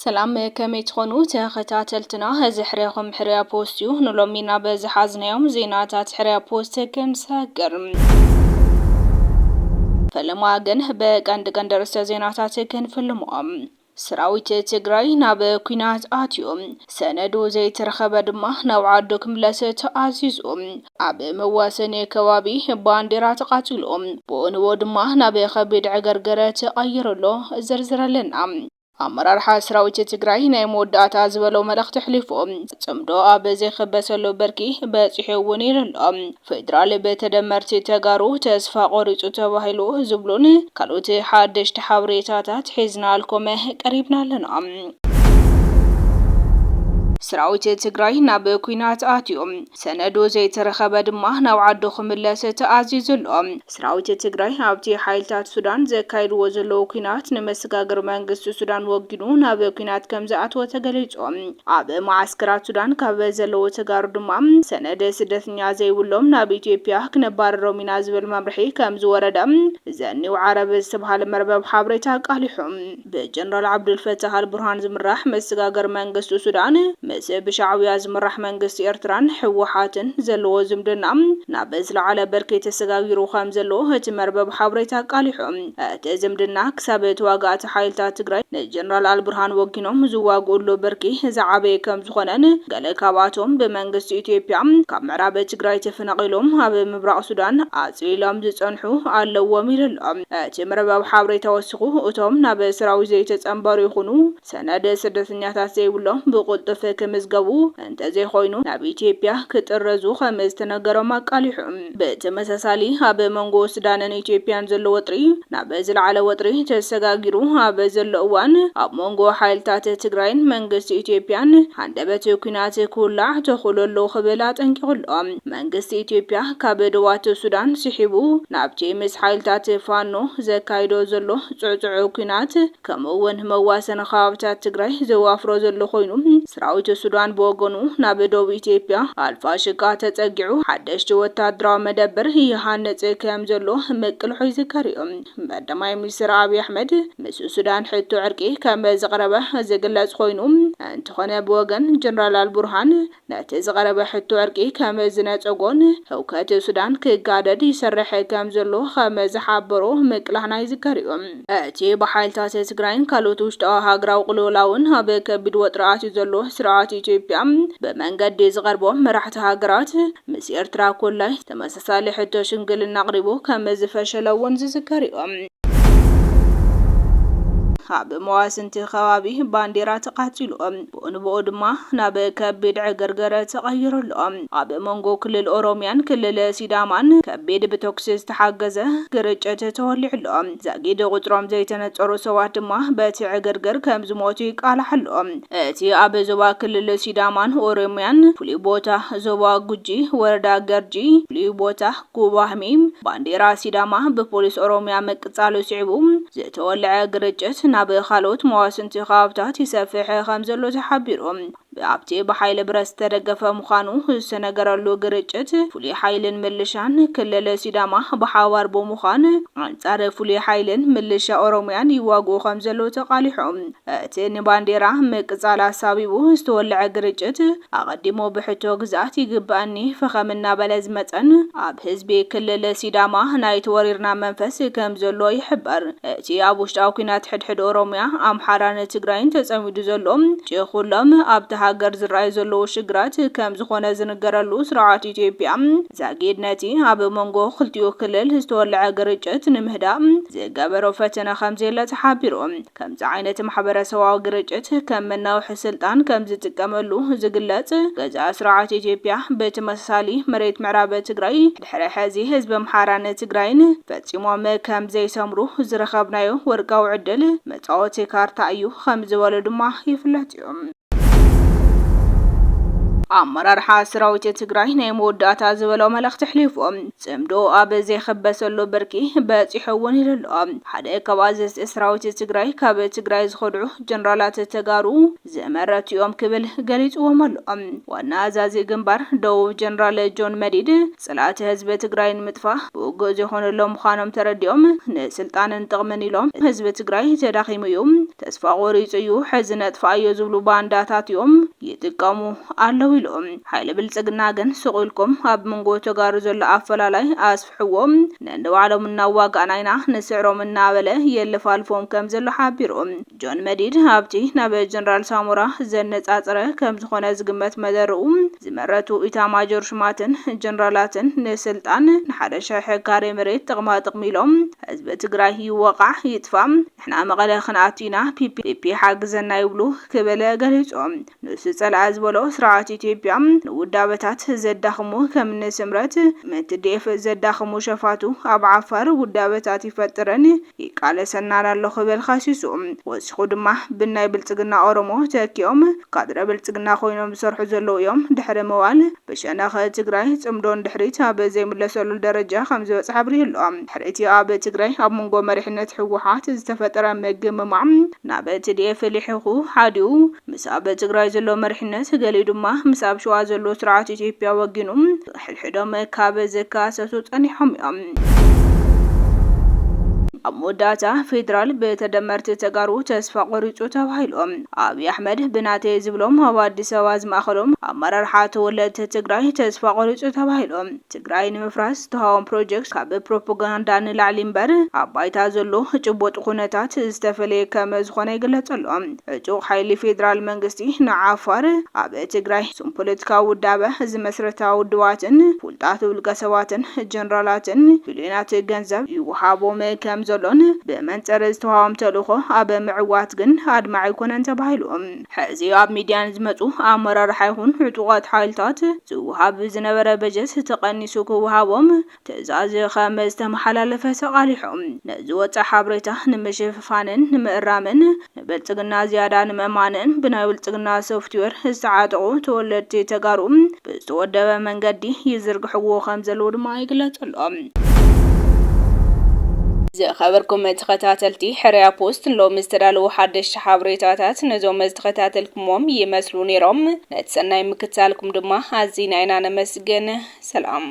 ሰላም፣ ከመይ ትኾኑ ተኸታተልትና? እዚ ሕርያኹም ሕርያ ፖስት እዩ። ንሎሚ ናብ ዝሓዝናዮም ዜናታት ሕርያ ፖስት ክንሰግር። ፈለማ ግን ብቀንዲ ቀንዲ ርእሰ ዜናታት ክንፍልሞም። ሰራዊት ትግራይ ናብ ኲናት ኣትዩ። ሰነዱ ዘይተረኸበ ድማ ናብ ዓዱ ክምለስ ተኣዚዙ። ኣብ መዋሰኒ ከባቢ ባንዴራ ተቓጺሉ። ብኡ ንብኡ ድማ ናብ ከቢድ ዕግርግር ተቐይሩ ኣሎ። ዝርዝር ኣለና። ኣመራርሓ ሰራዊት ትግራይ ናይ መወዳእታ ዝበሎ መልእኽቲ ኣሕሊፉ። ጽምዶ ኣብ ዘይክበሰሉ ብርኪ በጺሑ እውን ኢሉ ኣሎ። ፌዴራል ብተደመርቲ ተጋሩ ተስፋ ቆሪጹ ተባሂሉ ዝብሉን ካልኦት ሓደሽቲ ሓበሬታታት ሒዝናልኩም ቀሪብና ኣለና። ሰራዊት ትግራይ ናብ ኲናት ኣትዩ። ሰነዱ ዘይተረኸበ ድማ ናብ ዓዱ ክምለስ ተኣዚዙ ኣሎ። ሰራዊት ትግራይ ኣብቲ ሓይልታት ሱዳን ዘካይድዎ ዘለዉ ኲናት ንምስጋግር መንግስቲ ሱዳን ወጊኑ ናብ ኲናት ከም ዝኣተወ ተገሊጹ። ኣብ መዓስከራት ሱዳን ካብ ዘለዉ ተጋሩ ድማ ሰነድ ስደተኛ ዘይብሎም ናብ ኢትዮጵያ ክነባርሮም ኢና ዝብል መምርሒ ከም ዝወረደ ዘኒው ዓረብ ዝተባሃለ መርበብ ሓበሬታ ኣቃሊሑ። ብጀነራል ዓብዱልፈታህ ኣልቡርሃን ዝምራሕ መሰጋገር መንግስቲ ሱዳን ምስ ብሻዕብያ ዝምራሕ መንግስቲ ኤርትራን ህወሓትን ዘለዎ ዝምድና ናብ ዝለዓለ ብርኪ ተሰጋጊሩ ከም ዘሎ እቲ መርበብ ሓበሬታ ኣቃሊሑ። እቲ ዝምድና ክሳብ ተዋጋእቲ ሓይልታት ትግራይ ንጀነራል ኣልቡርሃን ወጊኖም ዝዋግኡሉ ብርኪ ዝዓበየ ከም ዝኾነን ገለ ካብኣቶም ብመንግስቲ ኢትዮጵያ ካብ ምዕራብ ትግራይ ተፈናቒሎም ኣብ ምብራቕ ሱዳን ኣጽሊሎም ዝጸንሑ ኣለዎም ኢሉ ኣሎ። እቲ መርበብ ሓበሬታ ወሲኹ፣ እቶም ናብ ሰራዊት ዘይተጸንበሩ ይኹኑ ሰነድ ስደተኛታት ዘይብሎም ብቕልጡፍ ክምዝገቡ፣ እንተዘይኮይኑ ናብ ኢትዮጵያ ክጥረዙ ከም ዝተነገሮም ኣቃሊሑ። ብተመሳሳሊ ኣብ መንጎ ሱዳንን ኢትዮጵያን ዘሎ ወጥሪ ናብ ዝለዓለ ወጥሪ ተሰጋጊሩ ኣብ ዘሎ እዋን፣ ኣብ መንጎ ሓይልታት ትግራይን መንግስቲ ኢትዮጵያን ሃንደበት ኲናት ክውላዕ ተኽእሎ ኣሎ ክብል ኣጠንቂቑ ኣሎ። መንግስቲ ኢትዮጵያ ካብ ደቡባዊ ሱዳን ስሒቡ ናብቲ ምስ ሓይልታት ፋኖ ዘካይዶ ዘሎ ጽዕጽዑ ኲናት፣ ከምኡ እውን መዋሰኒ ከባብታት ትግራይ ዘዋፍሮ ዘሎ ኮይኑ፣ ሰራዊት ሱዳን ብወገኑ ናብ ደቡብ ኢትዮጵያ ኣልፋሽቃ ተጸጊዑ ሓደሽቲ ወታደራዊ መደበር ይሃንጽ ከም ዘሎ ምቅልሖ ይዝከር እዩ። ቀዳማይ ሚኒስትር ኣብይ ኣሕመድ ምስ ሱዳን ሕቶ ዕርቂ ከም ዝቐረበ ዝግለጽ ኮይኑ፣ እንተኾነ ብወገን ጀነራል ኣልቡርሃን ነቲ ዝቐረበ ሕቶ ዕርቂ ከም ዝነጸጎን ህውከት ሱዳን ክጋደድ ይሰርሕ ከም ዘሎ ከም ዝሓበሮ ምቅላሕና ይዝከር እዩ። እቲ ብሓይልታት ትግራይን ካልኦት ውሽጣዊ ሃገራዊ ቅልውላውን ኣብ ከቢድ ወጥሪ ኣትዩ ዘሎ ስርዓት ኢትዮጵያ፣ ብመንገዲ ዝቐርቦም መራሕቲ ሃገራት ምስ ኤርትራ ኮላይ ተመሳሳሊ ሕቶ ሽምግልና ኣቕሪቡ ከም ዝፈሸለ እውን ዝዝከር እዩ። ኣብ መዋስንቲ ከባቢ ባንዴራ ተቓጺሉ፣ ብኡ ንብኡ ድማ ናብ ከቢድ ዕግርግር ተቐይሩ ኣሎ። ኣብ መንጎ ክልል ኦሮሚያን ክልል ሲዳማን ከቢድ ብተኩሲ ዝተሓገዘ ግርጭት ተወሊዑ ኣሎ። ዛጊድ ቁጽሮም ዘይተነጸሩ ሰባት ድማ በቲ ዕግርግር ከም ዝሞቱ ይቃላሕ ኣሎ። እቲ ኣብ ዞባ ክልል ሲዳማን ኦሮሚያን ፍሉይ ቦታ ዞባ ጉጂ፣ ወረዳ ገርጂ፣ ፍሉይ ቦታ ጉባህሚ፣ ባንዴራ ሲዳማ ብፖሊስ ኦሮሚያ ምቅጻሉ ስዒቡ፣ ዝተወልዐ ግርጭት ናብ ካልኦት መዋስንቲ ከባብታት ይሰፍሕ ከም ዘሎ ተሓቢሩ። ኣብቲ ብሓይሊ ብረት ዝተደገፈ ምዃኑ ዝተነገረሉ ግርጭት፣ ፍሉይ ሓይልን ምልሻን ክልል ሲዳማ ብሓባር ብምዃን ኣንጻር ፍሉይ ሓይልን ምልሻ ኦሮሚያን ይዋግኡ ከም ዘለዉ ተቓሊሖም። እቲ ንባንዴራ ምቅጻል ኣሳቢቡ ዝተወልዐ ግርጭት፣ ኣቐዲሙ ብሕቶ ግዝኣት ይግብኣኒ ፈኸም እናበለ ዝመጸን ኣብ ህዝቢ ክልል ሲዳማ ናይ ተወሪርና መንፈስ ከም ዘሎ ይሕበር። እቲ ኣብ ውሽጣዊ ኲናት ሕድሕድ ኦሮሚያ፣ ኣምሓራን ትግራይን ተጸሚዱ ዘሎ ጭኹሎም ኣብቲ ሃገር ዝረኣዩ ዘለዉ ሽግራት ከም ዝኾነ ዝንገረሉ ስርዓት ኢትዮጵያ፣ ዛጊድ ነቲ ኣብ መንጎ ክልቲኡ ክልል ዝተወልዐ ግርጭት ንምህዳእ ዝገበሮ ፈተነ ከም ዘየለ ተሓቢሩ። ከምዚ ዓይነት ማሕበረሰባዊ ግርጭት ከም መናውሒ ስልጣን ከም ዝጥቀመሉ ዝግለጽ ገዛኢ ስርዓት ኢትዮጵያ፣ ብተመሳሳሊ መሬት ምዕራብ ትግራይ ድሕሪ ሕዚ ህዝቢ ኣምሓራን ትግራይን ፈጺሞም ከም ዘይሰምሩ ዝረኸብናዮ ወርቃዊ ዕድል መጻወቲ ካርታ እዩ ከም ዝበሉ ድማ ይፍለጥ እዩ። ኣመራርሓ ሰራዊት ትግራይ ናይ መወዳእታ ዝበሎ መልእኽቲ ኣሕሊፉ። ጽምዶ ኣብ ዘይኽበሰሉ ብርኪ በጺሑ እውን ኢሉ ኣሎ። ሓደ ካብ ኣዘዝቲ ሰራዊት ትግራይ ካብ ትግራይ ዝኸድዑ ጀነራላት ተጋሩ ዝመረቱ እዮም ክብል ገሊጽዎም ኣሎ። ዋና ኣዛዚ ግንባር ደቡብ ጀነራል ጆን መዲድ፣ ጽላእቲ ህዝቢ ትግራይ ንምጥፋ ብውግእ ዘይኮነሎም ምዃኖም ተረዲኦም ንስልጣንን ጥቕምን ኢሎም ህዝቢ ትግራይ ተዳኺሙ እዩ፣ ተስፋ ቆሪጹ እዩ፣ ሕዚ ነጥፋ እዮ ዝብሉ ባንዳታት እዮም ይጥቀሙ ኣለዉ ኢሎም። ሓይሊ ብልጽግና ግን ስቕ ኢልኩም ኣብ መንጎ ተጋሩ ዘሎ ኣፈላላይ ኣስፍሕዎም፣ ነንባዕሎም እናዋጋእና ኢና ንስዕሮም እናበለ የልፋልፎም ከም ዘሎ ሓቢሩ። ጆን መዲድ ኣብቲ ናብ ጀነራል ሳሞራ ዘነጻጸረ ከም ዝኾነ ዝግመት መደርኡ፣ ዝመረቱ ኢታማጆር ሹማትን ጀነራላትን ንስልጣን ንሓደ ሽሕ ሄክታር መሬት ጥቕማ ጥቕሚ ኢሎም ህዝቢ ትግራይ ይወቓዕ ይጥፋ፣ ንሕና መቐለ ክንኣቱ ኢና፣ ፒፒ ሓግዘና ይብሉ ክብል ገሊጹ። ንሱ ጸላኢ ዝበሎ ስርዓት ኢትዮጵያ ንውዳበታት ዘዳኽሙ ከም ንስምረት፣ ምትዴፍ ዘዳኽሙ ሸፋቱ ኣብ ዓፋር ውዳበታት ይፈጥርን ይቃለሰናን ኣሎ ክብል ከሲሱ። ወሲኹ ድማ ብናይ ብልጽግና ኦሮሞ ተኪኦም ካድረ ብልጽግና ኮይኖም ዝሰርሑ ዘለዉ እዮም ድሕሪ ምባል ብሸነኽ ትግራይ ጽምዶ ንድሕሪት ኣብ ዘይምለሰሉ ደረጃ ከም ዝበጽሐ ኣብሪሁ ኣሎ። ድሕሪ እቲ ኣብ ትግራይ ኣብ መንጎ መሪሕነት ህወሓት ዝተፈጠረ ምግምማዕ ናብ ቲ ዲ ኤፍ ልሒኹ ሓዲኡ ምስ ኣብ ትግራይ ዘሎ መሪሕነት ገሊኡ ድማ ምስ ኣብ ሸዋ ዘሎ ስርዓት ኢትዮጵያ ወጊኑ ሕድሕዶም ካብ ዝካሰሱ ጸኒሖም እዮም። ኣብ መወዳእታ ፌዴራል ብተደመርቲ ተጋሩ ተስፋ ቆሪጹ ተባሂሉ። ኣብይ ኣሕመድ ብናተይ ዝብሎም ኣብ ኣዲስ ኣበባ ዝማእኸሎም ኣመራርሓ ተወለድቲ ትግራይ ተስፋ ቆሪጹ ተባሂሉ። ትግራይ ንምፍራስ ዝተሃወም ፕሮጀክት ካብ ፕሮፓጋንዳ ንላዕሊ እምበር ኣብ ባይታ ዘሎ ጭቡጥ ኩነታት ዝተፈለየ ከም ዝኾነ ይግለጽ ኣሎ። ዕጡቕ ሓይሊ ፌዴራል መንግስቲ ንዓፋር ኣብ ትግራይ ስም ፖለቲካዊ ውዳበ ዝመስረታ ውድባትን ፍሉጣት ውልቀ ሰባትን ጀነራላትን ቢልዮናት ገንዘብ ይወሃቦም ከም ዘሎን ብመንጽር ዝተዋህቦም ተልእኾ ኣብ ምዕዋት ግን ኣድማዒ ኣይኮነን ተባሂሉ። ሕዚ ኣብ ሚድያን ዝመጹ ኣመራርሓ ይኹን ዕጡቓት ሓይልታት ዝወሃብ ዝነበረ በጀት ተቐኒሱ ክወሃቦም ትእዛዝ ከም ዝተመሓላለፈ ተቓሊሖም። ነዚ ወጻኢ ሓበሬታ ንምሽፍፋንን ንምእራምን ንብልጽግና ዝያዳ ንምእማንን ብናይ ብልጽግና ሶፍትዌር ዝተዓጠቑ ተወለድቲ ተጋሩ ብዝተወደበ መንገዲ ይዝርግሕዎ ከም ዘለዉ ድማ ይግለጽ ኣሎ። ዝኸበርኩም ተኸታተልቲ ሕርያ ፖስት፣ ሎሚ ዝተዳለዉ ሓደሽቲ ሓበሬታታት ነዞም ዝተኸታተልኩሞም ይመስሉ ነይሮም። ነቲ ሰናይ ምክትታልኩም ድማ ኣዚና ኢና ነመስግን። ሰላም።